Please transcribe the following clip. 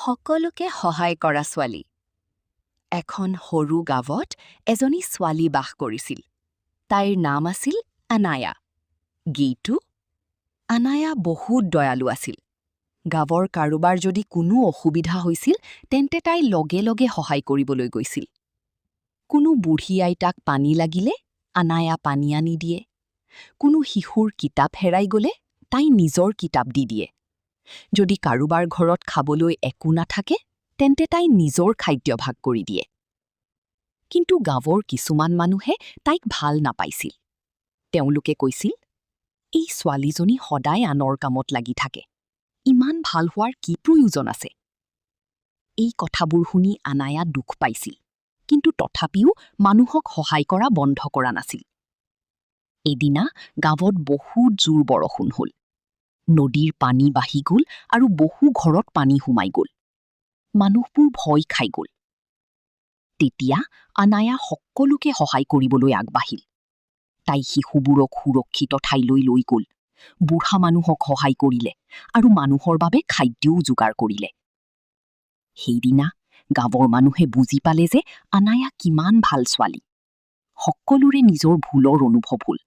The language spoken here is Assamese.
সকলোকে সহায় কৰা ছোৱালী। এখন সৰু গাঁৱত এজনী ছোৱালী বাস কৰিছিল। তাইৰ নাম আছিল আনায়া। গীতু। আনায়া বহুত দয়ালু আছিল। গাঁৱৰ কাৰোবাৰ যদি কোনো অসুবিধা হৈছিল, তেন্তে তাই লগে লগে সহায় কৰিবলৈ গৈছিল। কোনো বুঢ়ী আইতাক পানী লাগিলে আনায়া পানী আনি দিয়ে। কোনো শিশুৰ কিতাপ হেৰাই গ'লে তাই নিজৰ কিতাপ দি দিয়ে। যদি কাৰোবাৰ ঘৰত খাবলৈ একো নাথাকে, তেন্তে তাই নিজৰ খাদ্য ভাগ কৰি দিয়ে। কিন্তু গাঁৱৰ কিছুমান মানুহে তাইক ভাল নাপাইছিল। তেওঁলোকে কৈছিল, "এই ছোৱালীজনী সদায় আনৰ কামত লাগি থাকে। ইমান ভাল হোৱাৰ কি প্ৰয়োজন আছে?" এই কথাবোৰ শুনি আনায়া দুখ পাইছিল, কিন্তু তথাপিও মানুহক সহায় কৰা বন্ধ কৰা নাছিল। এদিনা গাঁৱত বহুত জোৰ বৰষুণ হ'ল। নদীৰ পানী বাঢ়ি গ'ল আৰু বহু ঘৰত পানী সোমাই গ'ল। মানুহবোৰ ভয় খাই গ'ল। তেতিয়া আনায়া সকলোকে সহায় কৰিবলৈ আগবাঢ়িল। তাই শিশুবোৰক সুৰক্ষিত ঠাইলৈ লৈ গ'ল, বুঢ়া মানুহক সহায় কৰিলে আৰু মানুহৰ বাবে খাদ্যও যোগাৰ কৰিলে। সেইদিনা গাঁৱৰ মানুহে বুজি পালে যে আনায়া কিমান ভাল ছোৱালী। সকলোৰে নিজৰ ভুলৰ অনুভৱ হ'ল।